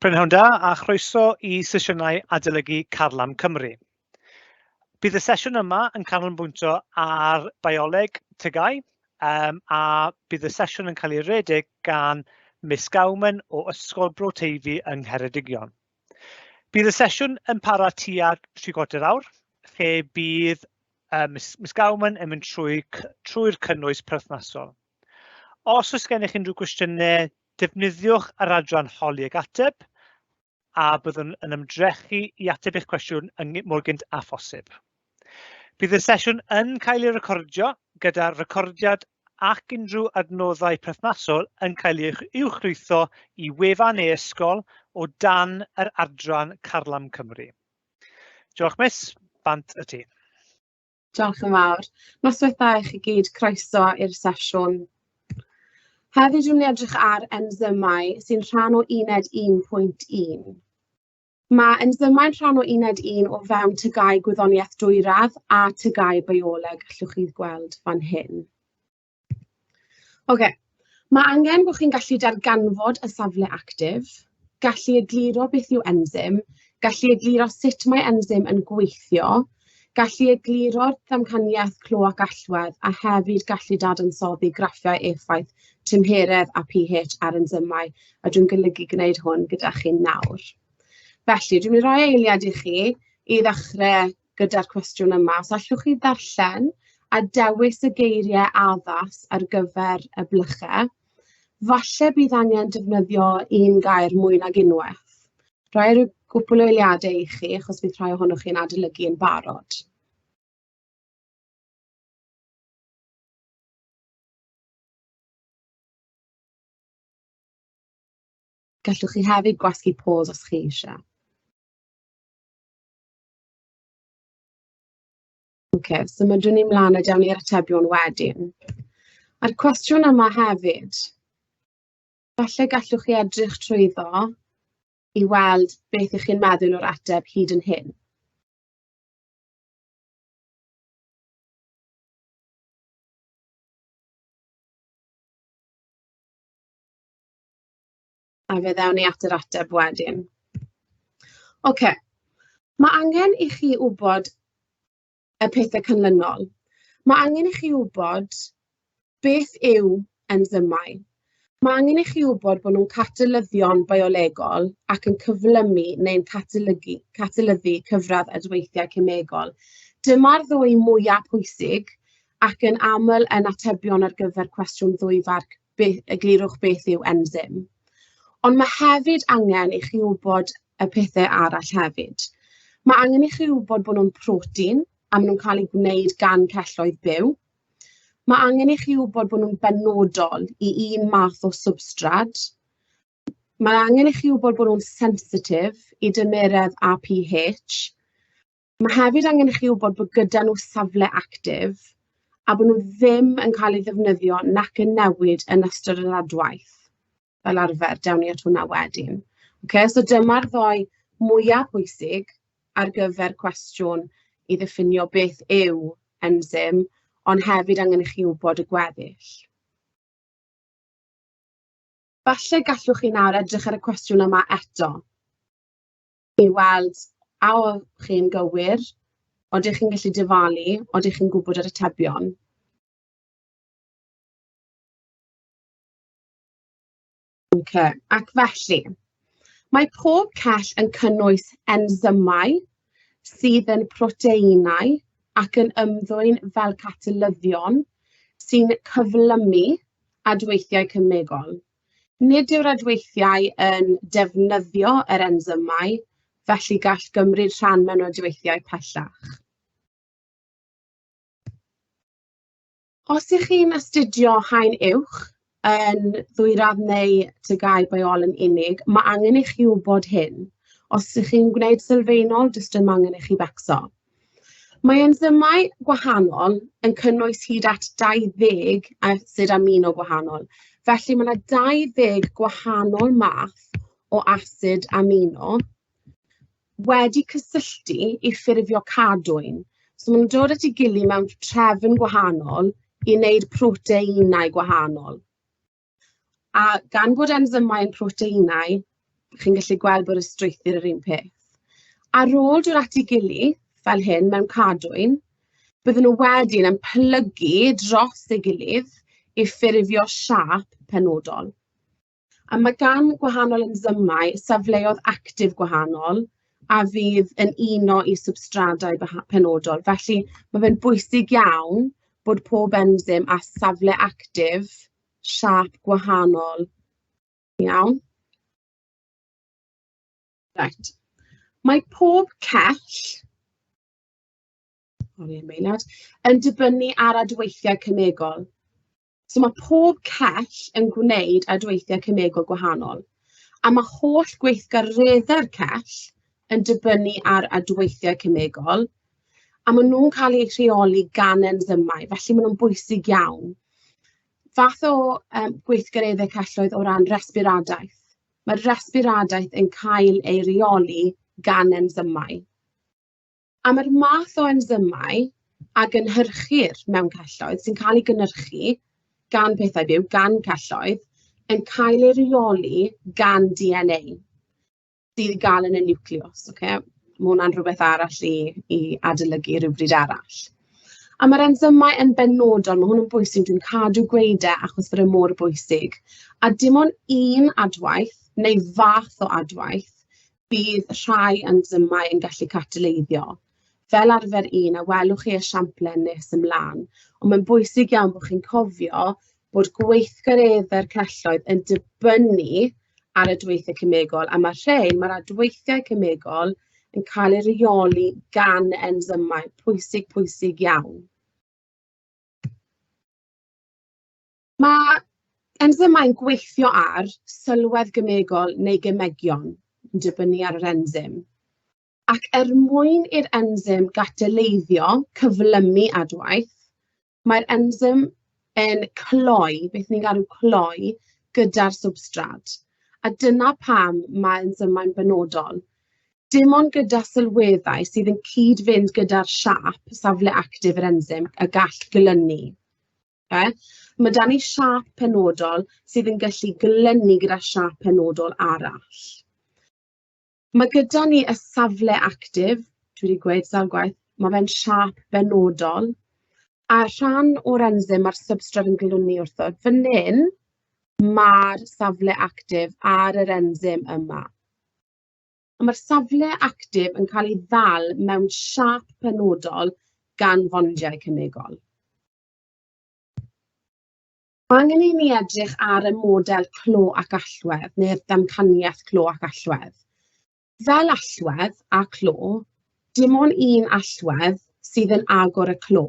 Prynhawn da a chroeso i sesiynau adolygu Carlam Cymru. Bydd y sesiwn yma yn canolbwyntio ar bioleg TGAU um, a bydd y sesiwn yn cael ei redeg gan Miss Gowman o Ysgol Bro Teifi yng Ngheredigion. Bydd y sesiwn yn para tua 3/4 awr, lle bydd uh, Miss, Miss Gowman yn mynd trwy, trwy'r cynnwys perthnasol. Os oes gennych unrhyw gwestiynau, defnyddiwch yr adran holi ag ateb, a byddwn yn ymdrechu i ateb eich cwestiwn yn mor gynt â phosib. Bydd y sesiwn yn cael ei recordio gyda recordiad ac unrhyw adnoddau perthnasol yn cael eu uwchlwytho i wefan e-ysgol o dan yr adran Carlam Cymru. Diolch, Miss. Bant y ti. Diolch yn fawr. Noswaith dda i chi gyd, croeso i'r sesiwn. Heddiw dwi'n mynd i edrych ar enzymau sy'n rhan o uned 1.1. Mae enzymau'n rhan o uned 1 o fewn TGAU Gwyddoniaeth Dwyradd a TGAU Bioleg, allwch chi gweld fan hyn. Oce, mae angen bod chi'n gallu darganfod y safle actif, gallu egluro beth yw enzym, gallu egluro sut mae enzym yn gweithio, gallu egluro'r ddamcaniaeth clo ac allwedd, a hefyd gallu dadansoddi graffiau effaith tymheredd a pH ar enzymau, a dwi'n golygu gwneud hwn gyda chi nawr. Felly, dwi'n mynd i roi eiliad i chi i ddechrau gyda'r cwestiwn yma. Os allwch chi ddarllen a dewis y geiriau addas ar gyfer y blychau, falle bydd angen defnyddio un gair mwy nag unwaith. Rhoi rhyw gwpl o eiliadau i chi, achos bydd rhai ohonoch chi'n adolygu yn barod. Gallwch chi hefyd gwasgu pause os chi eisiau. Oce, so ma' ni mlaen a dewn ni'r atebion wedyn. A'r cwestiwn yma hefyd, falle gallwch chi edrych trwyddo i weld beth ych chi'n meddwl o'r ateb hyd yn hyn. A fe ddewn ni at yr ateb wedyn. Oce, mae angen i chi wybod y pethau canlynol. Mae angen i chi wybod beth yw enzymau. Mae angen i chi wybod bod nhw'n catalyddion biolegol ac yn cyflymu neu'n catalygu, catalyddu cyfradd adweithiau cemegol. Dyma'r ddwy mwyaf pwysig ac yn aml yn atebion ar gyfer cwestiwn ddwy farc beth, eglurwch beth yw enzym. Ond mae hefyd angen i chi wybod y pethau arall hefyd. Mae angen i chi wybod bod nhw'n protein a maen nhw'n cael eu gwneud gan celloedd byw. Mae angen i chi wybod bod nhw'n benodol i un math o substrad. Mae angen i chi wybod bod nhw'n sensitif i dymeredd a pH. Mae hefyd angen i chi wybod bod gyda nhw safle actif a bod nhw ddim yn cael ei ddefnyddio nac yn newid yn ystod yr adwaith. Fel arfer, dewn ni at hwnna wedyn. Okay, so dyma'r ddoi mwyaf pwysig ar gyfer cwestiwn i ddiffinio beth yw enzym, ond hefyd angen i chi wybod y gweddill. Falle gallwch chi nawr edrych ar y cwestiwn yma eto. I weld a oedd chi'n gywir, odych chi'n gallu dyfalu, odych chi'n gwybod yr atebion. Ocê, ac felly, mae pob cell yn cynnwys enzymau sydd yn proteinau ac yn ymddwyn fel catalyddion sy'n cyflymu adweithiau cemegol. Nid yw'r adweithiau yn defnyddio yr enzymau, felly gall gymryd rhan mewn adweithiau pellach. Os ych chi'n astudio haen uwch yn ddwyradd neu TGAU Bioleg yn unig, mae angen i chi wybod hyn. Os ych chi'n gwneud sylfaenol, does dim angen i chi becso. Mae enzymau gwahanol yn cynnwys hyd at 20 asid amino gwahanol. Felly mae yna 20 gwahanol math o asid amino wedi cysylltu i ffurfio cadwyn. So maen nhw'n dod at ei gilydd mewn trefn gwahanol i wneud proteinau gwahanol. A gan bod enzymau yn proteinau, Chi'n gallu gweld bod y strwythur yr un peth. Ar ôl dod at ei gilydd, fel hyn, mewn cadwyn, bydden nhw wedyn yn plygu dros ei gilydd i ffurfio siâp penodol. A mae gan gwahanol enzymau safleoedd actif gwahanol a fydd yn uno i swbstradau penodol. Felly mae fe'n bwysig iawn bod pob enzym â safle actif siâp gwahanol. Iawn? Reit. Mae pob cell, sori am eiliad, yn dibynnu ar adweithiau cemegol. So mae pob cell yn gwneud adweithiau cemegol gwahanol, a mae holl gweithgareddau'r cell yn dibynnu ar adweithiau cemegol, a maen nhw'n cael eu rheoli gan enzymau, felly maen nhw'n bwysig iawn. Fath o gweithgareddau celloedd o ran resbiradaeth. Mae resbiradaeth yn cael ei reoli gan enzymau. A mae'r math o enzymau a gynhyrchir mewn celloedd, sy'n cael ei gynhyrchu gan pethau byw, gan celloedd, yn cael ei reoli gan DNA sydd i gael yn y niwclews. Okay? Mae hwnna'n rhywbeth arall i adolygu rhywbryd arall. A mae'r enzymau yn benodol, mae hwn yn bwysig, dwi'n cadw gweud e achos bod e mor bwysig. A dim ond un adwaith, neu fath o adwaith, bydd rhai enzymau yn gallu cataleiddio. Fel arfer un, a welwch chi esiamplau nes ymlaen. Ond mae'n bwysig iawn bod chi'n cofio bod gweithgareddau'r celloedd yn dibynnu ar adweithiau cemegol, a mae rhain, mae'r adweithiau cemegol yn cael eu rheoli gan enzymau, pwysig, pwysig iawn. Mae enzymau'n gweithio ar sylwedd gemegol neu gemegion, yn dibynnu ar yr enzym. Ac er mwyn i'r enzym gataleiddio, cyflymu adwaith, mae'r enzym yn cloi, beth ni'n galw cloi, gyda'r swbstrad. A dyna pam mae enzymau'n benodol. Dim ond gyda sylweddau sydd yn cyd-fynd gyda'r siâp safle actif yr enzym y gall glynu. Okay? Mae 'da ni siâp penodol sydd yn gallu glynu gyda siâp penodol arall. Mae gyda ni y safle actif, dwi wedi gweud sawl gwaith, mae fe'n siâp benodol, a rhan o'r enzym mae'r substrate yn glynu wrtho. Fan hyn, mae'r safle actif ar yr enzym yma. A mae'r safle actif yn cael ei ddal mewn siâp penodol gan fondiau cemegol. Mae angen i ni edrych ar y model clo ac allwedd, neu'r damcaniaeth clo ac allwedd. Fel allwedd a clo, dim ond un allwedd sydd yn agor y clo.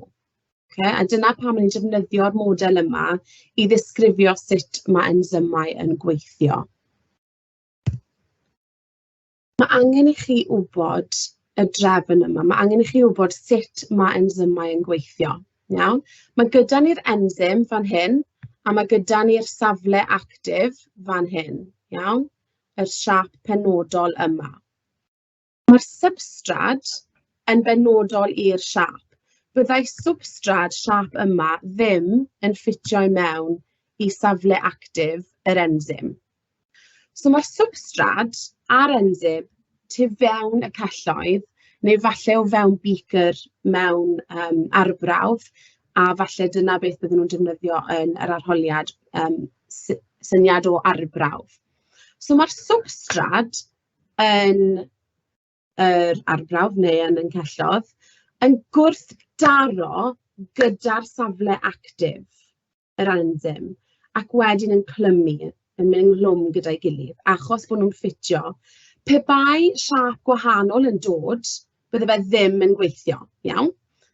Okay? A dyna pam ni'n defnyddio'r model yma i ddisgrifio sut mae enzymau yn gweithio. Mae angen i chi wybod y drefn yma. Mae angen i chi wybod sut mae enzymau yn gweithio. Iawn? Mae gyda ni'r enzym fan hyn, a mae gyda ni'r safle actif fan hyn. Iawn? Yr siâp penodol yma. Mae'r substrad yn benodol i'r siâp. Byddai substrad siâp yma ddim yn ffitio i mewn i safle actif yr enzym. So mae'r substrad a'r enzym tu fewn y celloedd, neu falle o fewn beaker mewn arbrawf, a falle dyna beth bydden nhw'n defnyddio yn yr arholiad, syniad o arbrawf. So mae'r substrad yn yr arbrawf neu yn ein celloedd yn gwrthdaro gyda'r safle actif, yr enzym, ac wedyn yn clymu, yn mynd ynghlwm gyda'i gilydd, achos bod nhw'n ffitio. Pe bai siâp gwahanol yn dod, bydde fe ddim yn gweithio, iawn?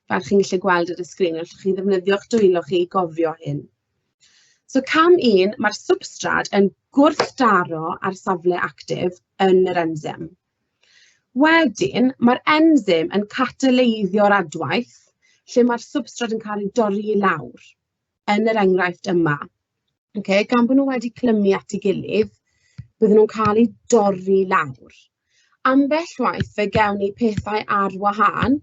Fel chi'n gallu gweld ar y sgrin, allwch chi ddefnyddio'ch dwylo chi i gofio hyn. So cam un, mae'r substrad yn gwrthdaro ar safle actif yn yr enzym. Wedyn, mae'r enzym yn cataleiddio'r adwaith, lle mae'r substrad yn cael ei dorri i lawr, yn yr enghraifft yma. Okay, gan bod nhw wedi clymu at ei gilydd, bydden nhw'n cael eu dorri lawr. Ambell waith fe gewn ni pethau ar wahân,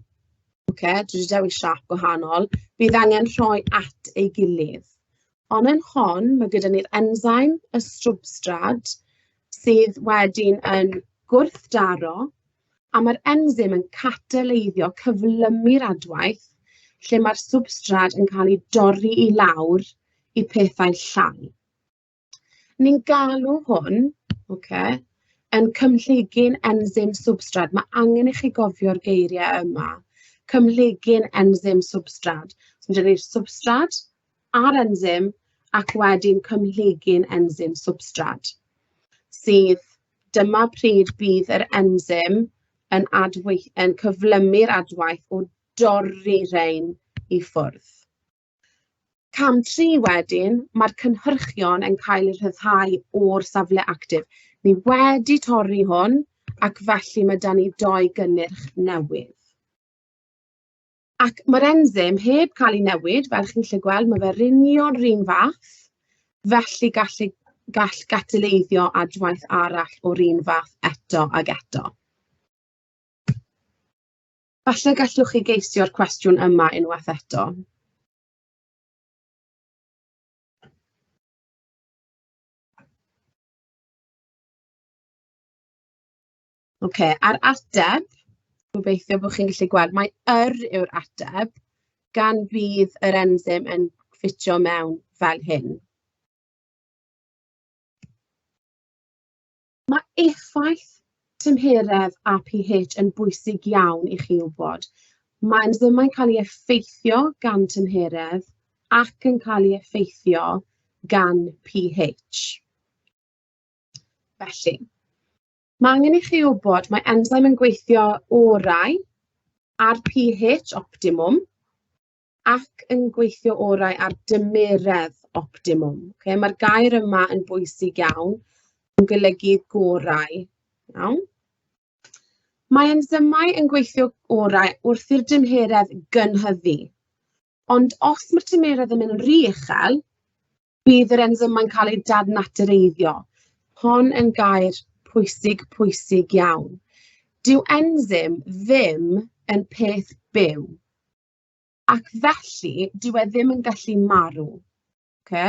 okay, dwi wedi dewis siâp gwahanol, bydd angen rhoi at ei gilydd. Ond yn hon, mae gyda ni'r enzyme, y substrad, sydd wedyn yn gwrthdaro, a mae'r enzym yn cataleiddio, cyflymu'r adwaith, lle mae'r swbstrad yn cael ei dorri i lawr i pethau llai. Ni'n galw hwn, okay, yn cymhlygu'n enzym swbstrad. Mae angen i chi gofio'r geiriau yma. Cymhlygu'n enzym swbstrad. So, mae ni'r swbstrad a'r enzym ac wedyn cymhlygu'n enzym swbstrad, sydd dyma pryd bydd yr enzym yn, yn cyflymu'r adwaith o dorri rhain i ffwrdd. Cam 3 wedyn, mae'r cynhyrchion yn cael eu rhyddhau o'r safle actif. Ni wedi torri hwn, ac felly mae 'da ni doi gynnyrch newydd. Ac mae'r enzym heb cael ei newid, fel chi'n gallu gweld, mae fe'r union yr un fath, felly gall, gall gataleiddio adwaith arall o'r un fath eto ag eto. Falle gallwch chi geisio'r cwestiwn yma unwaith eto. Oce, a'r ateb, gobeithio bod chi'n gallu gweld, mae yr yw'r ateb, gan bydd yr enzym yn ffitio mewn fel hyn. Mae effaith tymheredd a pH yn bwysig iawn i chi wybod. Mae enzymau'n cael ei effeithio gan tymheredd ac yn cael ei effeithio gan pH. Felly, mae angen i chi wybod mae enzym yn gweithio orau ar pH optimwm ac yn gweithio orau ar dymeredd optimwm. Okay? Mae'r gair yma yn bwysig iawn, yn golygu gorau. Iawn? Mae enzymau yn gweithio orau wrth i'r dymheredd gynhyddu. Ond os mae'r tymeredd yn mynd yn rhy uchel, bydd yr enzymau'n cael eu dadnatureiddio. Hon yn gair pwysig, pwysig iawn. Dyw enzym ddim yn peth byw. Ac felly, dyw e ddim yn gallu marw. Ocê?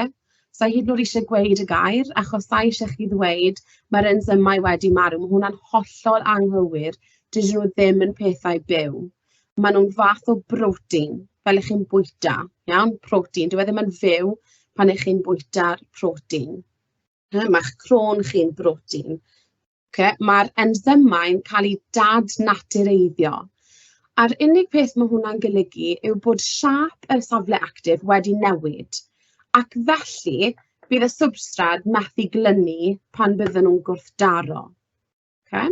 Sa i hyd yn oed eisiau gweud y gair, achos sa i eisiau chi ddweud mae'r enzymau wedi marw. Mae hwnna'n hollol anghywir. Dydyn nhw ddim yn pethau byw. Maen nhw'n fath o brotein, fel y'ch chi'n bwyta, iawn? Protein. Dyw e ddim yn fyw pan y'ch chi'n bwyta'r protein. Mae'ch croen chi'n brotein. Ocê, mae'r enzymau'n cael eu dadnatureiddio. A'r unig peth mae hwnna'n golygu yw bod siâp y safle actif wedi newid, ac felly bydd y swbstrad methu glynu pan bydden nhw'n gwrthdaro. Ocê?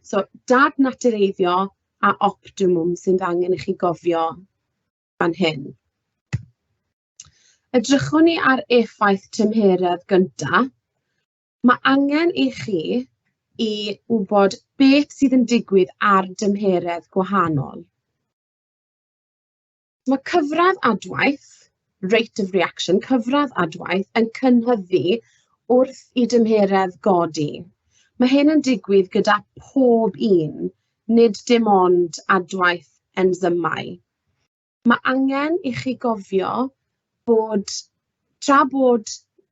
So dadnatureiddio a optimwm sy'n angen i chi gofio fan hyn. Edrychwn ni ar effaith tymheredd gynta. Mae angen i chi i wybod beth sydd yn digwydd ar dymheredd gwahanol. Mae cyfradd adwaith, rate of reaction, cyfradd adwaith yn cynhyddu wrth i dymheredd godi. Mae hyn yn digwydd gyda pob un, nid dim ond adwaith enzymau. Mae angen i chi gofio bod tra bod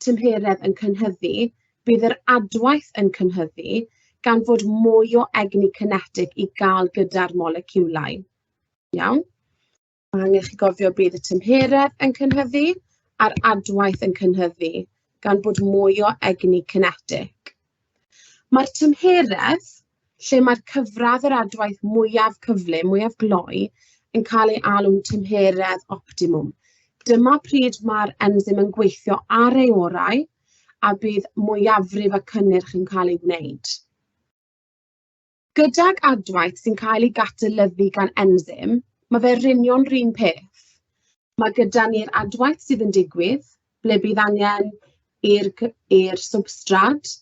tymheredd yn cynhyddu, bydd yr adwaith yn cynhyddu gan fod mwy o egni cinetig i gael gyda'r moleciwlau. Iawn? Mae angen i chi gofio bydd y tymheredd yn cynhyddu a'r adwaith yn cynhyddu gan bod mwy o egni cinetig. Mae'r tymheredd, lle mae'r cyfradd yr adwaith mwyaf cyflym, mwyaf gloi, yn cael ei alw'n tymheredd optimwm. Dyma pryd mae'r enzym yn gweithio ar ei orau a bydd mwyafrif y cynnyrch yn cael ei wneud. Gydag adwaith sy'n cael ei gatalyddu gan enzym, mae fe'r union 'r un peth. Mae gyda ni'r adwaith sydd yn digwydd, ble bydd angen i'r swbstrad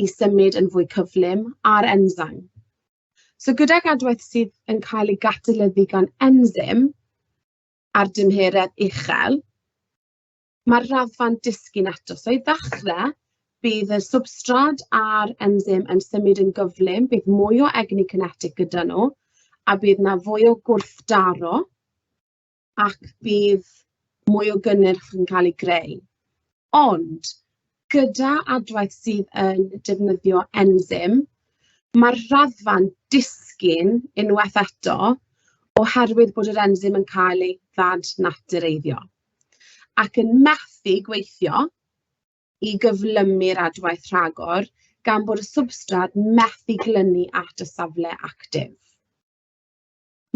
i symud yn fwy cyflym a'r enzym. So gydag adwaith sydd yn cael ei gatalyddu gan enzym ar dymheredd uchel, mae'r raddfa'n disgyn eto. So i ddechrau, bydd y swbstrad a'r enzym yn symud yn gyflym, bydd mwy o egni cinetig gyda nhw, a bydd 'na fwy o gwrthdaro, ac bydd mwy o gynnyrch yn cael ei greu. Ond gyda adwaith sydd yn defnyddio enzym, mae'r raddfa'n disgyn unwaith eto oherwydd bod yr enzym yn cael ei ddadnatureiddio ac yn methu gweithio i gyflymu'r adwaith rhagor gan bod y swbstrad methu glynu at y safle actif.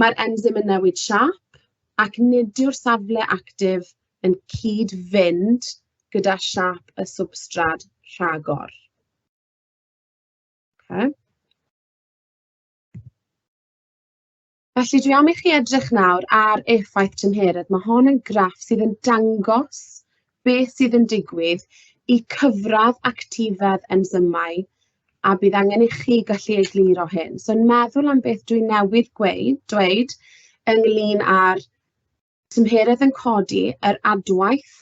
Mae'r enzym yn newid siâp ac nid yw'r safle actif yn cyd-fynd gyda siâp y swbstrad rhagor. Okay. Felly dwi am i chi edrych nawr ar effaith tymheredd. Mae hon yn graff sydd yn dangos beth sydd yn digwydd i cyfradd actifedd enzymau a bydd angen i chi gallu egluro hyn. So yn meddwl am beth dwi newydd dweud ynglyn â'r tymheredd yn codi, yr adwaith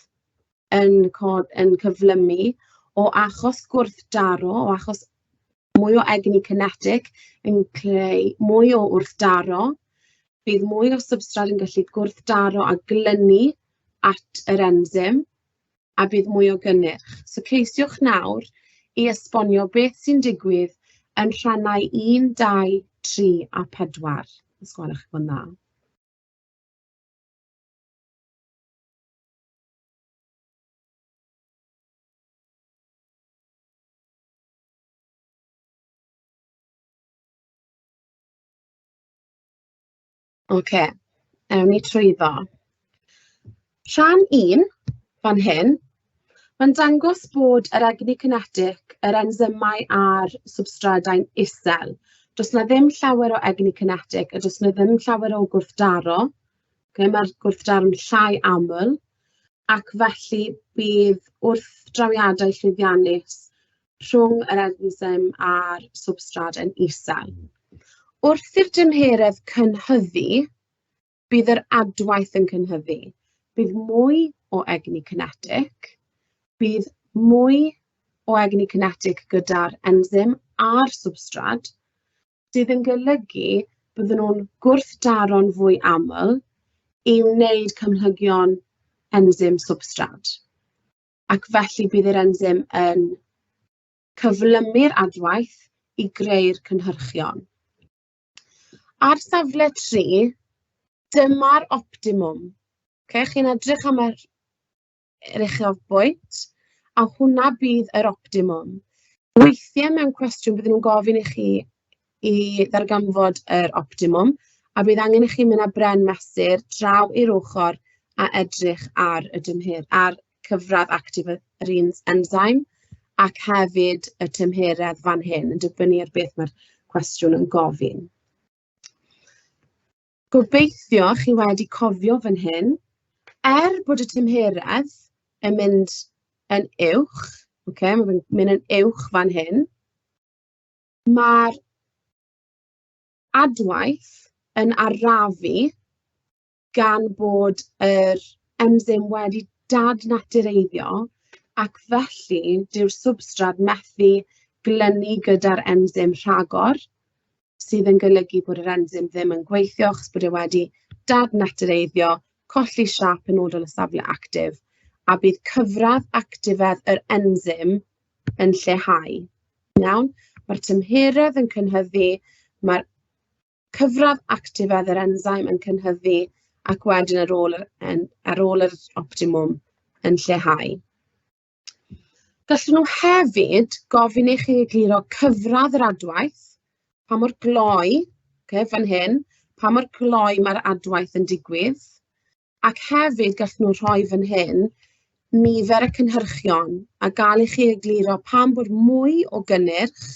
yn cyflymu o achos gwrthdaro, o achos mwy o egni cinetig yn creu mwy o wrthdaro, bydd mwy o substrad yn gallu gwrthdaro a glynu at yr enzym, a bydd mwy o gynnyrch. So ceisiwch nawr i esbonio beth sy'n digwydd yn rhannau 1, 2, 3 a 4. Os gwelwch yn dda. Oce, ewn ni trwyddo. Rhan 1, fan hyn, mae'n dangos bod yr egni cinetig, yr enzymau a'r swbstradau'n isel. Does 'na ddim llawer o egni cinetig a does 'na ddim llawer o gwrthdaro. Okay, mae'r gwrthdaro'n llai aml ac felly bydd wrthdrawiadau llwyddiannus rhwng yr enzym a'r swbstrad yn isel. Wrth i'r dymheredd cynhyddu, bydd yr adwaith yn cynhyddu. Bydd mwy o egni cinetig, bydd mwy o egni cinetig gyda'r enzym a'r swbstrad, sydd yn golygu bydden nhw'n gwrthdaro'n fwy aml i wneud cymhlygion enzym swbstrad. Ac felly bydd yr enzym yn cyflymu'r adwaith i greu'r cynhyrchion. Ar safle 3, dyma'r optimwm. Okay, chi'n edrych am yr uchafbwynt, a hwnna bydd yr optimwm. Weithiau mewn cwestiwn bydden nhw'n gofyn i chi i ddarganfod yr optimwm, a bydd angen i chi mynd â bren mesur draw i'r ochr a edrych ar y dymher, ar cyfradd actif yr un enzyme ac hefyd y tymheredd fan hyn, yn dibynnu ar beth mae'r cwestiwn yn gofyn. Gobeithio chi wedi cofio fan hyn, er bod y tymheredd yn mynd yn uwch, okay, mae fe'n mynd yn uwch fan hyn, mae'r adwaith yn arafu gan bod yr enzym wedi dadnatureiddio ac felly dyw'r swbstrad methu glynu gyda'r enzym rhagor, sydd yn golygu bod yr enzym ddim yn gweithio achos bod e wedi dadnatureiddio, colli siâp penodol y safle actif, a bydd cyfradd actifedd yr enzym yn lleihau. Iawn? Mae'r tymheredd yn cynhyddu, mae'r cyfradd actifedd yr enzym yn cynhyddu ac wedyn ar ôl yr, ar ôl yr optimwm yn lleihau. Gallwn nhw hefyd gofyn i chi egluro cyfradd yr adwaith, pa mor gloi, okay, fan hyn, pa mor gloi mae'r adwaith yn digwydd, ac hefyd gallwn nhw rhoi fan hyn nifer y cynhyrchion a gael i chi egluro pam bod mwy o gynnyrch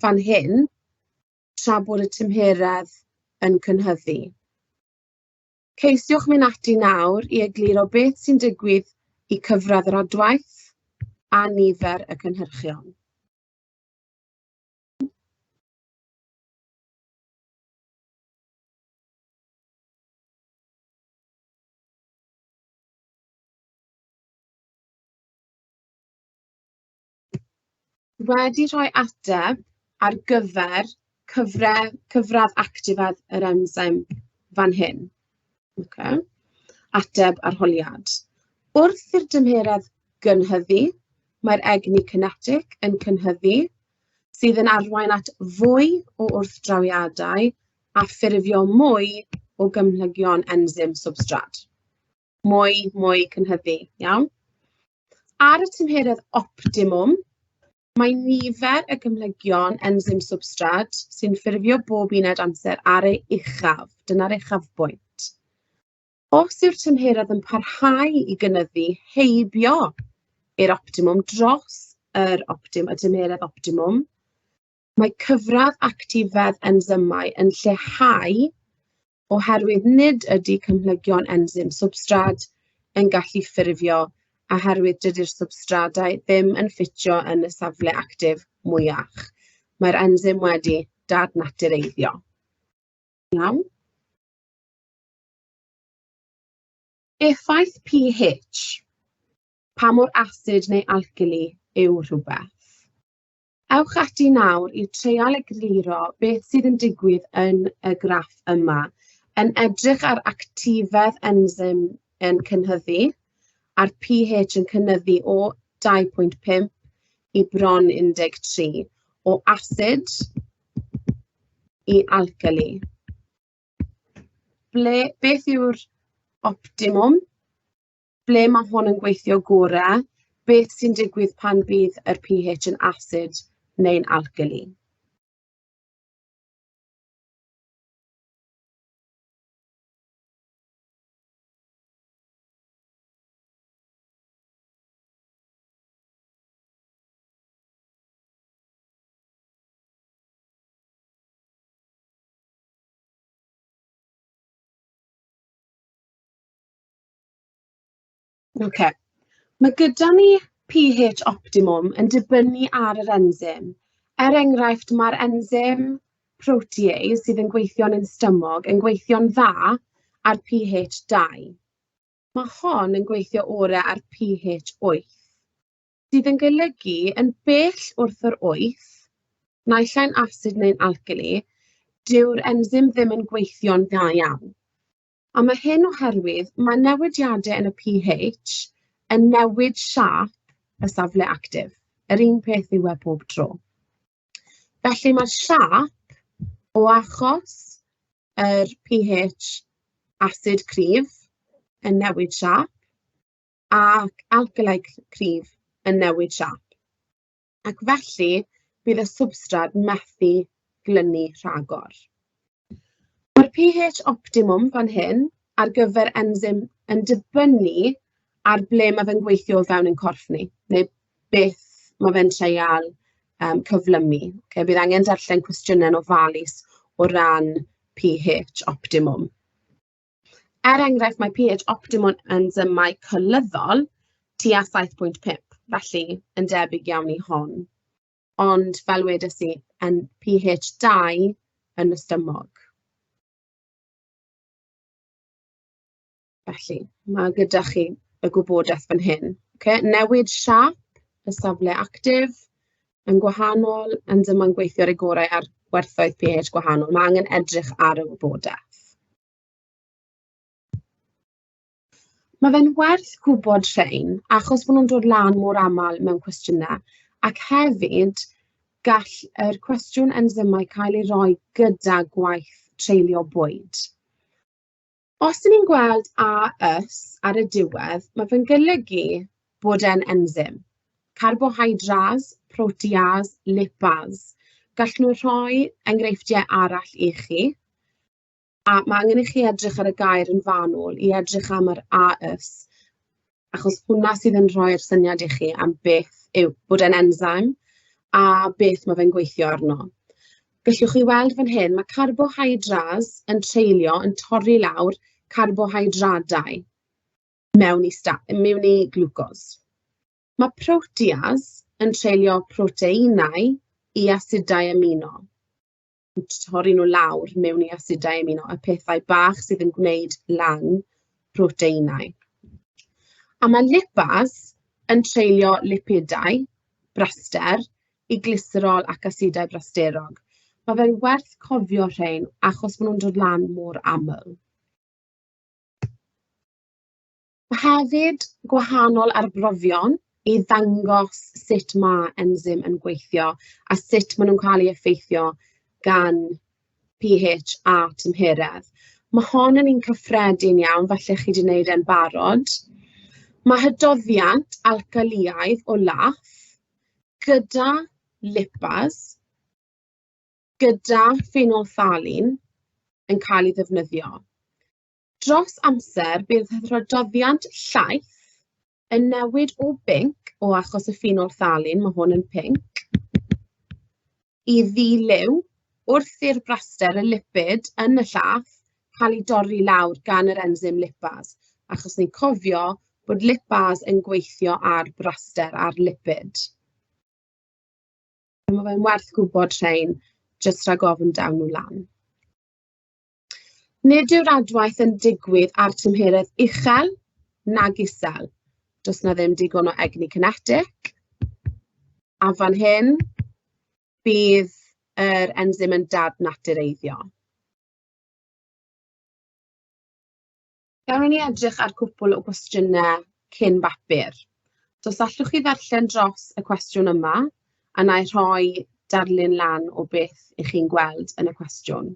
fan hyn tra bod y tymheredd yn cynhyddu. Ceisiwch mynd ati nawr i egluro beth sy'n digwydd i cyfradd yr adwaith a nifer y cynhyrchion. Wedi rhoi ateb ar gyfer cyfradd actifedd yr enzym fan hyn. Okay. Ateb arholiad. Wrth i'r dymheredd gynhyddu, Mae'r egni cinetig yn cynhyddu, sydd yn arwain at fwy o wrthdrawiadau a ffurfio mwy o gymhlygion ensym swbstrad. Mwy, mwy cynhyddu, iawn? Ar y tymheredd optimwm, mae nifer y cymhlygion ensym swbstrad sy'n ffurfio bob uned amser ar ei uchaf, dyna'r uchafbwynt. Os yw'r tymheredd yn parhau i gynyddu heibio i'r optimwm dros yr optim, y tymheredd optimwm, mae cyfradd actifedd enzymau yn lleihau oherwydd nid ydy cymhlygion ensym swbstrad yn gallu ffurfio oherwydd dydy'r swbstradau ddim yn ffitio yn y safle actif mwyach. Mae'r ensym wedi dadnatureiddio. Iawn? Effaith pH. Pa mor asid neu alcali yw rhywbeth? Ewch ati nawr i treial egluro beth sydd yn digwydd yn y graff yma, yn edrych ar actifedd ensym yn cynhyddu, a'r pH yn cynyddu o 2.5 i bron 13, o asid i alcali. Ble, beth yw'r optimwm? Ble mae hwn yn gweithio gorau? Beth sy'n digwydd pan bydd yr pH yn asid neu'n alcali? Ocê. Mae gyda ni pH optimwm yn dibynnu ar yr ensym. Er enghraifft, mae'r ensym protease sydd yn gweithio yn ein stumog yn gweithio'n dda ar pH 2. Mae hon yn gweithio orau ar pH 8, sydd yn golygu yn bell wrth yr 8, naill ai'n asid neu'n alcali, dyw'r ensym ddim yn gweithio'n dda iawn. A mae hyn oherwydd mae newidiadau yn y pH yn newid siâp y safle actif. Yr un peth yw e pob tro. Felly mae'r siâp o achos yr pH asid cryf yn newid siâp ac alkali cryf yn newid siâp. Ac felly bydd y swbstrad methu glynu rhagor. Mae'r pH optimwm fan hyn ar gyfer ensym yn dibynnu ar ble mae fe'n gweithio o fewn ein corff ni, neu beth mae fe'n treial cyflymu. Okay? Bydd angen darllen cwestiynau'n ofalus o ran pH optimwm. Er enghraifft, mae pH optimwm enzymau colyddol tua 7.5, felly yn debyg iawn i hon. Ond fel wedes i, yn pH 2 yn y stumog. Felly, mae gyda chi y gwybodaeth fan hyn. Okay? Newid siâp y safle actif yn gwahanol, enzymau'n gweithio ar ei gorau ar werthoedd pH gwahanol. Mae angen edrych ar y wybodaeth. Mae fe'n werth gwybod rhein, achos bod nhw'n dod lan mor aml mewn cwestiynau, ac hefyd gall yr cwestiwn enzymau cael ei roi gyda gwaith treulio bwyd. Os 'y ni'n gweld AS ar y diwedd, mae fe'n golygu bod e'n enzym. Carbohydrase, protease, lipase. Gall nhw rhoi enghreifftiau arall i chi, a mae angen i chi edrych ar y gair yn fanwl i edrych am yr AS, achos hwnna sydd yn rhoi'r syniad i chi am beth yw bod e'n enzyme a beth mae fe'n gweithio arno. Gallwch chi weld fan hyn, mae carbohydrase yn treulio, yn torri lawr carbohydradau mewn i, mewn i glwcos. Mae protease yn treulio proteinau i asidau amino. Yn torri nhw lawr mewn i asidau amino, y pethau bach sydd yn gwneud lan proteinau. A mae lipase yn treulio lipidau, braster, i glyserol ac asidau brasterog. Mae fe'n werth cofio rhein achos maen nhw'n dod lan mor aml. Hefyd, gwahanol arbrofion. i ddangos sut mae enzym yn gweithio a sut maen nhw'n cael eu effeithio gan pH a tymheredd. Mae hon yn un cyffredin iawn, falle chi wedi wneud e'n barod. Mae hydoddiant alcalïaidd o lath gyda lipas, gyda phenolfthalin yn cael ei ddefnyddio. Dros amser, bydd hydroddiant llaeth yn newid o binc, o achos y phenolfthalin, mae hwn yn pinc, i ddi-liw wrth i'r braster, y lipid, yn y llath cael ei dorri lawr gan yr enzym lipas, achos ni'n cofio bod lipas yn gweithio ar braster, ar lipid. Mae fe'n werth gwybod rhain, jyst rhag ofn dawn nhw lan. Nid yw'r adwaith yn digwydd ar tymheredd uchel nag isel. Does na ddim digon o egni cinetic. A fan hyn, bydd yr enzym yn dadnatureiddio. Gawn ni edrych ar cwpl o gwestiynau cyn bapur. So os allwch chi ddarllen dros y cwestiwn yma, a wna i rhoi darlun lan o beth 'y chi'n gweld yn y cwestiwn.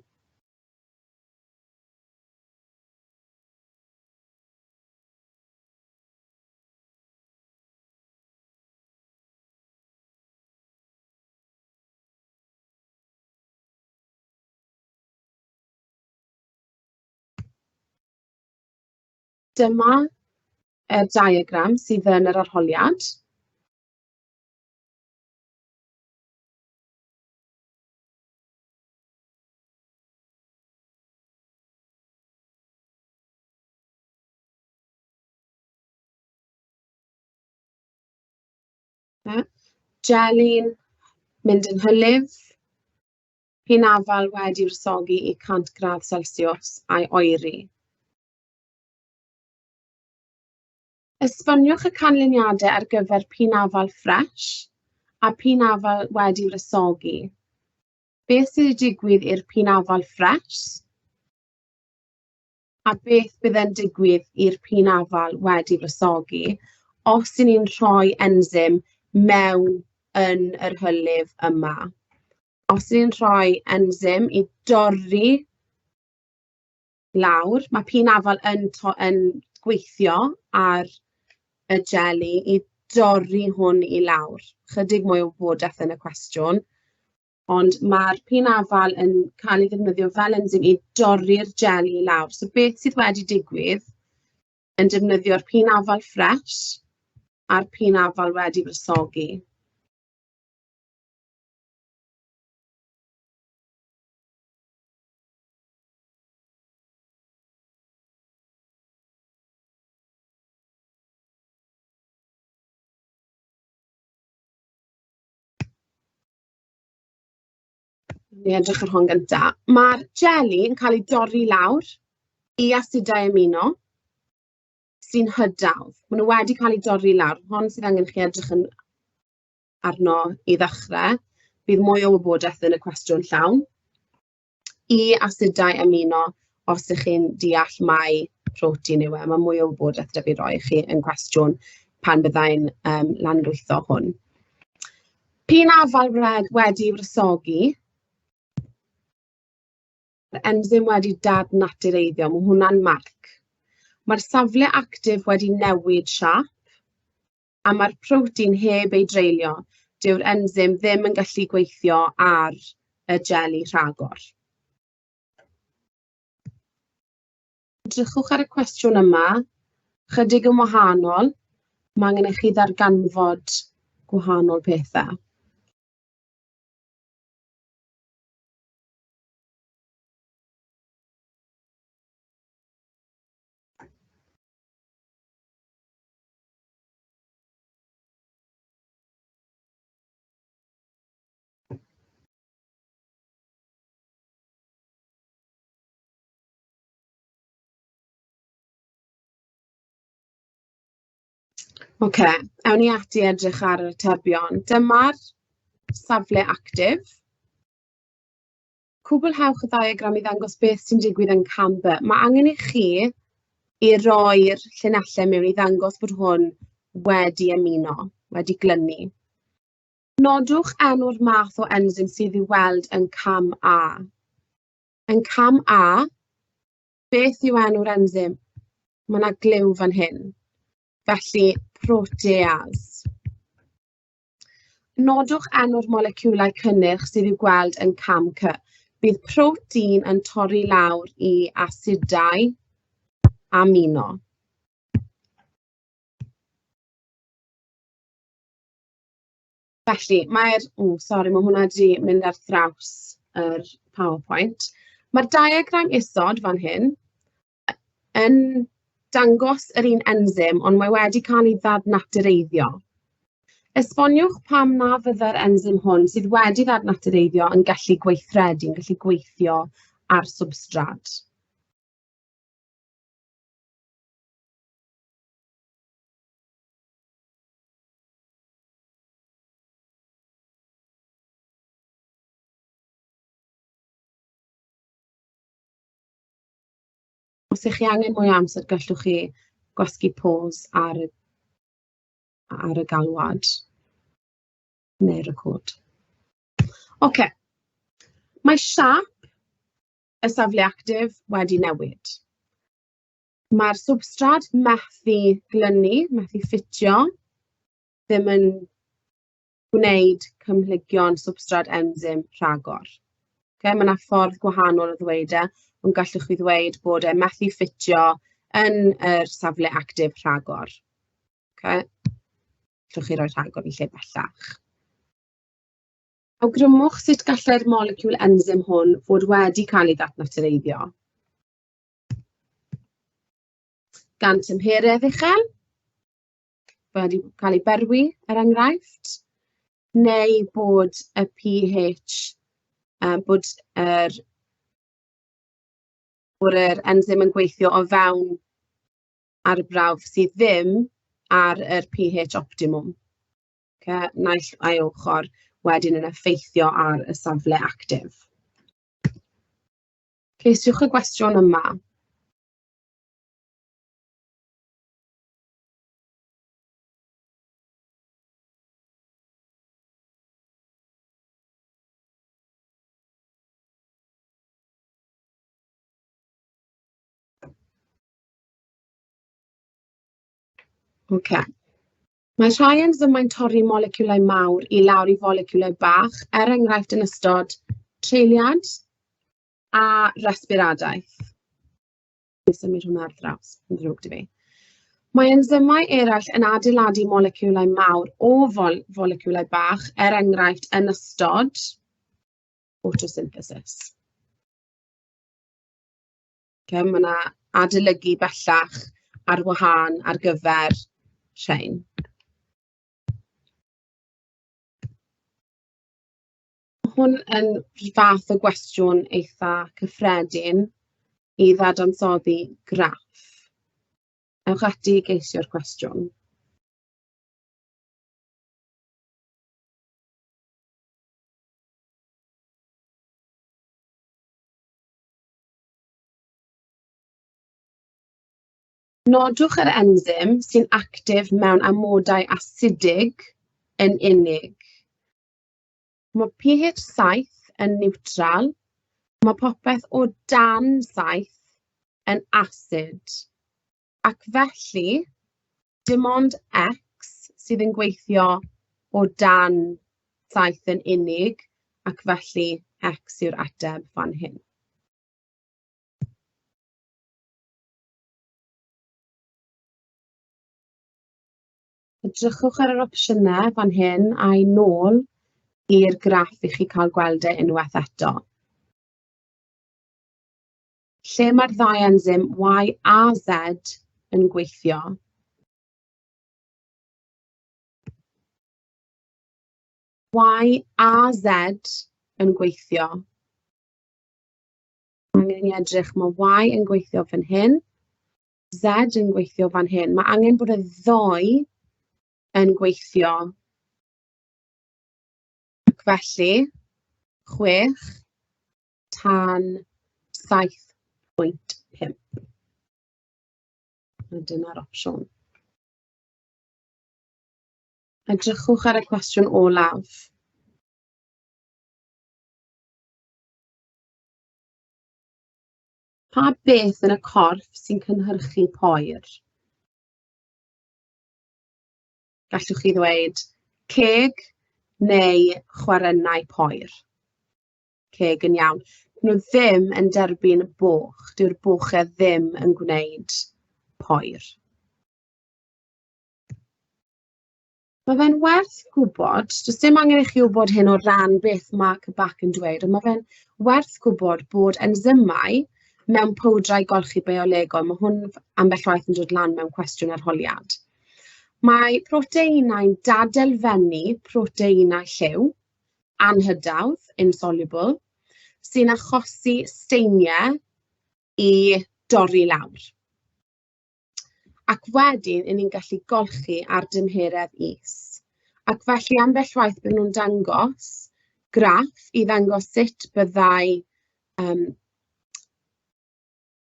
Dyma y diagram sydd yn yr arholiad. Jeli'n mynd yn hylif. Pinafal wedi wresogi i 100 gradd Celsius a'i oeri. Esboniwch y canlyniadau ar gyfer pinafal ffres a pinafal wedi wresogi. Beth sydd wedi digwydd i'r pinafal ffres? A beth bydd e'n digwydd i'r pinafal wedi wresogi os 'y ni'n rhoi enzym mewn yn yr hylif yma? Os 'y ni'n rhoi enzym i dorri lawr, mae pinafal yn, yn gweithio ar y jeli i dorri hwn i lawr. Chydig mwy o wybodaeth yn y cwestiwn. Ond mae'r pinafal yn cael ei ddefnyddio fel enzym i dorri'r jeli i lawr. So beth sydd wedi digwydd yn defnyddio'r pinafal ffres a'r pinafal wedi wresogi. Ni edrych ar hon gynta. Mae'r jeli yn cael ei dorri lawr i asidau amino sy'n hydawdd. Maen nhw wedi cael eu dorri lawr. Hon sydd angen chi edrych yn arno i ddechrau. Bydd mwy o wybodaeth yn y cwestiwn llawn. I asidau amino, os ydych chi'n deall mai protein yw e. Mae mwy o wybodaeth 'da fi roi i chi yn cwestiwn pan byddai'n lanlwytho hwn. P'un afal wedi wresogi, yr enzym wedi dadnatureiddio, mae hwnna'n marc. Mae'r safle actif wedi newid siâp, a mae'r protein heb ei dreulio. Dyw'r enzym ddim yn gallu gweithio ar y jeli rhagor. Edrychwch ar y cwestiwn yma, chydig yn wahanol. Mae angen i chi ddarganfod gwahanol pethau. Ocê, awn ni ati edrych ar yr atebion. Dyma'r safle actif. Cwblhewch y ddiagram i ddangos beth sy'n digwydd yn cam B. Mae angen i chi i roi'r llinellau mewn i ddangos bod hwn wedi ymuno. wedi glynu. Nodwch enw'r math o enzym sydd i'w weld yn cam A. Yn cam A, beth yw enw'r enzym? Mae yna gliw fan hyn. Felly, proteas. Nodwch enw'r moleciwlau cynnyrch sydd i'w gweld yn cam C. Bydd protein yn torri lawr i asidau amino. Felly, mae'r... O, sori, mae hwnna 'di mynd ar draws yr PowerPoint. Mae'r diagram isod fan hyn yn dangos yr un enzym, ond mae wedi cael ei ddadnatureiddio. Esboniwch pam na fyddai'r enzym hwn sydd wedi ddadnatureiddio yn gallu gweithredu, yn gallu gweithio ar swbstrad. Os ych chi angen mwy o amser, gallwch chi gwasgu pause ar y, ar y galwad neu record. Ocê, mae siâp y safle actif wedi newid. Mae'r swbstrad methu glynu, methu ffitio, ddim yn gwneud cymhlygion swbstrad enzym rhagor. Okay, mae yna ffordd gwahanol o ddweud e, ond gallwch chi ddweud bod e methu ffitio yn yr safle actif rhagor. Okay. Gallwch chi roi rhagor yn lle bellach. Awgrymwch sut gallai'r moleciwl enzym hwn fod wedi cael ei ddatnatureiddio. Gan tymheredd uchel, wedi cael ei berwi, er enghraifft, neu bod y pH, bod yr, bod yr enzym yn gweithio o fewn arbrawf sydd ddim ar yr pH optimwm. Okay? Naill ai ochr wedyn yn effeithio ar y safle actif. Ceisiwch y gwestiwn yma. Ocê. Mae rhai enzymau'n torri moleciwlau mawr i lawr i foleciwlau bach, er enghraifft yn ystod treuliad a resbiradaeth. Neu symud hwnna ar draws, yn ddrwg 'da fi. Mae enzymau eraill yn adeiladu moleciwlau mawr o fol foleciwlau bach, er enghraifft yn ystod photosynthesis. Okay, mae yna adolygu bellach ar wahân ar gyfer rhain. Hwn yn fath o gwestiwn eitha cyffredin i ddadansoddi graff. Ewch ati i geisio'r cwestiwn. Nodwch yr enzym sy'n actif mewn amodau asidig yn unig. Mae pH 7 yn niwtral, mae popeth o dan 7 yn asid. Ac felly, dim ond X sydd yn gweithio o dan 7 yn unig, ac felly X yw'r ateb fan hyn. Edrychwch ar yr opsiynau fan hyn a'i nôl i'r graff i chi cael gweld e unwaith eto. Lle mae'r ddau enzym Y a Z yn gweithio? Y a Z yn gweithio. Mae angen i ni edrych, mae Y yn gweithio fan hyn, Z yn gweithio fan hyn. Mae angen bod y ddou yn gweithio. Ac felly, 6 tan 7.5. A dyna'r opsiwn. Edrychwch ar y cwestiwn olaf. Pa beth yn y corff sy'n cynhyrchu poer? Gallwch chi ddweud ceg neu chwarennau poer. Ceg yn iawn. Nhw ddim yn derbyn boch. Dyw'r bochau ddim yn gwneud poer. Mae fe'n werth gwybod, does dim angen i chi wybod hyn o ran beth mae CBAC yn dweud, ond mae fe'n werth gwybod bod enzymau mewn powdrau golchi biolegol, mae hwn ambell waith yn dod lan mewn cwestiwn arholiad. Mae proteinau'n dadelfennu proteinau lliw, anhydawdd, insoluble, sy'n achosi steiniau i dorri lawr. Ac wedyn, 'y ni'n gallu golchi ar dymheredd is. Ac felly ambell waith bydden nhw'n dangos graff i ddangos sut byddai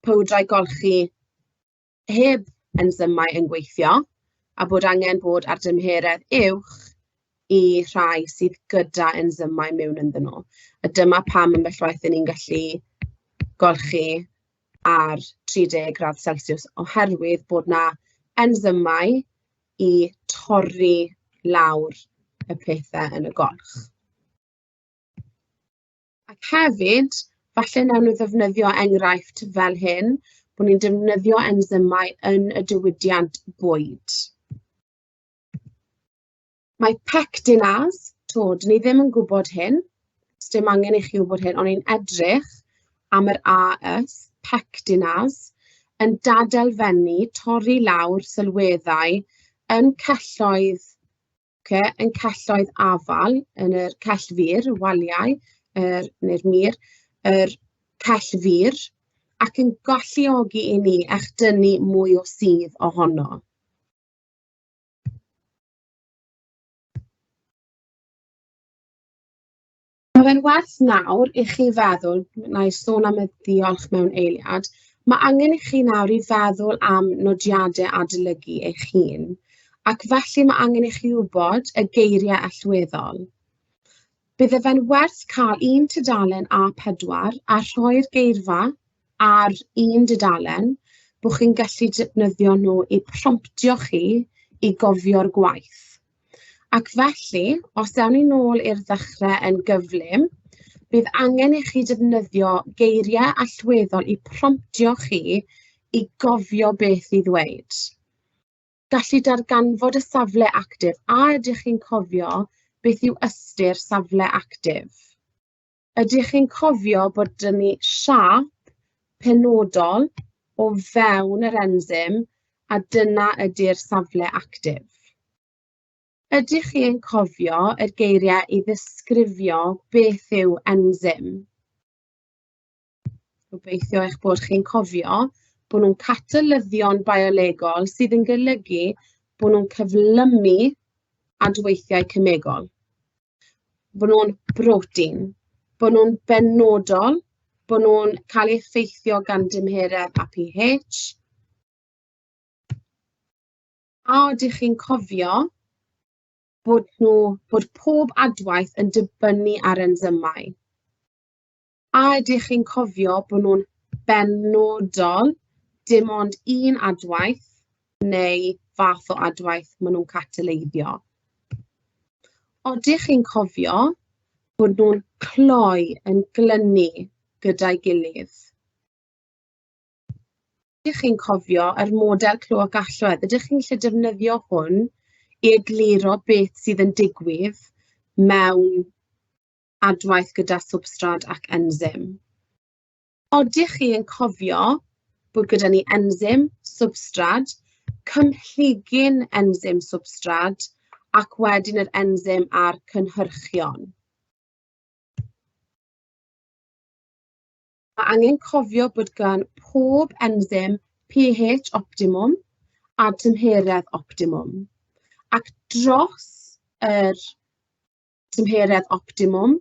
powdrau golchi heb enzymau yn gweithio, a bod angen bod ar dymheredd uwch i rhai sydd gyda enzymau mewn ynddyn nhw. A dyma pam ambell waith 'y ni'n gallu golchi ar 30 gradd Celsius, oherwydd bod 'na enzymau i torri lawr y pethau yn y golch. Ac hefyd, falle wnawn nhw ddefnyddio enghraifft fel hyn, bod ni'n defnyddio enzymau yn y diwydiant bwyd. Mae pectinase, to, dyn ni ddim yn gwybod hyn, dim angen i chi wybod hyn, ond ni'n edrych am yr AS, pectinase, yn dadelfennu, torri lawr sylweddau yn celloedd, okay, yn celloedd afal, yn yr cellfur, waliau, neu'r mur, yr cellfur, ac yn galluogi i ni echdynnu mwy o sudd ohono. Mae fe'n werth nawr i chi feddwl, wna i sôn am y ddiolch mewn eiliad, mae angen i chi nawr i feddwl am nodiadau adolygu eich hun, ac felly mae angen i chi wybod y geiriau allweddol. Bydde fe'n werth cael un tudalen A4 a rhoi'r geirfa ar un dudalen, bod chi'n gallu defnyddio nhw i promptio chi i gofio'r gwaith. Ac felly, os ewn ni nôl i'r ddechrau yn gyflym, bydd angen i chi defnyddio geiriau allweddol i promptio chi i gofio beth i ddweud. Gallu darganfod y safle actif, a ydych chi'n cofio beth yw ystyr safle actif? Ydych chi'n cofio bod 'da ni siâp penodol o fewn yr enzym a dyna ydy'r safle actif? Ydych chi yn cofio yr geiriau i ddisgrifio beth yw enzym? Gobeithio eich bod chi'n cofio bod nhw'n catalyddion biolegol sydd yn golygu bod nhw'n cyflymu adweithiau cemegol. Bod nhw'n brotein, bod nhw'n benodol, bod nhw'n cael eu effeithio gan dymheredd a pH. A ydych chi'n cofio bod pob adwaith yn dibynnu ar enzymau? A ydych chi'n cofio bod nhw'n benodol, dim ond un adwaith neu fath o adwaith maen nhw'n cataleiddio? Odych chi'n cofio bod nhw'n cloi yn glynu gyda'i gilydd? Ydych chi'n cofio yr model clo ac allwedd? Ydych chi'n gallu defnyddio hwn i egluro beth sydd yn digwydd mewn adwaith gyda swbstrad ac enzym? Odych chi yn cofio bod gyda ni enzym, swbstrad, cymhlygun enzym swbstrad, ac wedyn yr enzym a'r cynhyrchion? Mae angen cofio bod gan pob enzym pH optimwm a tymheredd optimwm, ac dros yr tymheredd optimwm,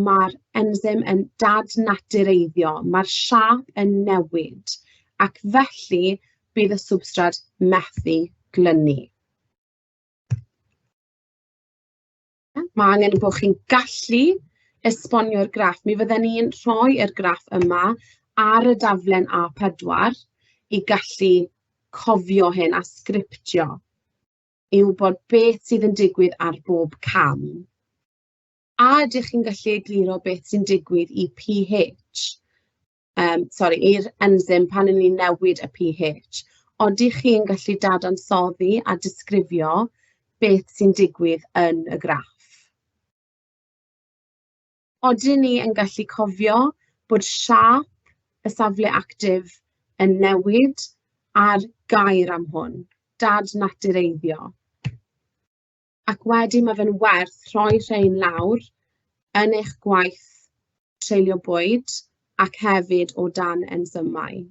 mae'r enzym yn dadnatureiddio, mae'r siâp yn newid, ac felly bydd y swbstrad methu glynu. Mae angen bod chi'n gallu esbonio'r graff. Mi fydden ni'n rhoi'r graff yma ar y daflen A4 i gallu cofio hyn a sgriptio i wybod beth sydd yn digwydd ar bob cam. A ydych chi'n gallu egluro beth sy'n digwydd i pH? Sori, i'r enzym pan 'y ni'n newid y pH. Odych chi'n gallu dadansoddi a disgrifio beth sy'n digwydd yn y graff? Odyn ni yn gallu cofio bod siâp y safle actif yn newid a'r gair am hwn, dadnatureiddio. Ac wedyn mae fe'n werth rhoi rhein lawr yn eich gwaith treulio bwyd ac hefyd o dan ensymau.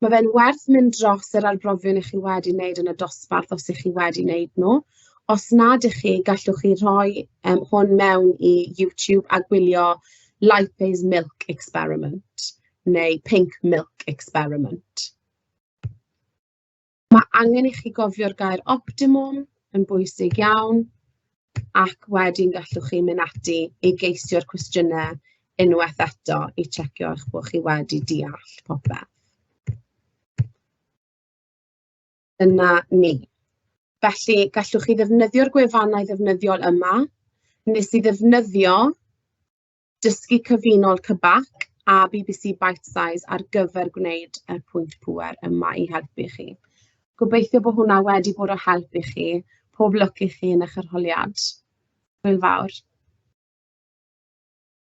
Mae fe'n werth mynd dros yr arbrofion 'y chi wedi wneud yn y dosbarth os 'y chi wedi wneud nhw. Os nad ych chi, gallwch chi rhoi hwn mewn i YouTube a gwylio Lipase Milk Experiment neu Pink Milk Experiment. Mae angen i chi gofio'r gair optimwm yn bwysig iawn, ac wedyn gallwch chi mynd ati i geisio'r cwestiynau unwaith eto i checio eich bod chi wedi deall popeth. Dyna ni. Felly, gallwch chi ddefnyddio'r gwefannau ddefnyddiol yma. Nes i ddefnyddio Dysgu Cyfunol CBAC a BBC Bitesize ar gyfer gwneud y pwynt pŵer yma i helpu chi. Gobeithio bod hwnna wedi bod o help i chi. Pob lwc i chi yn eich arholiad. Hwyl fawr.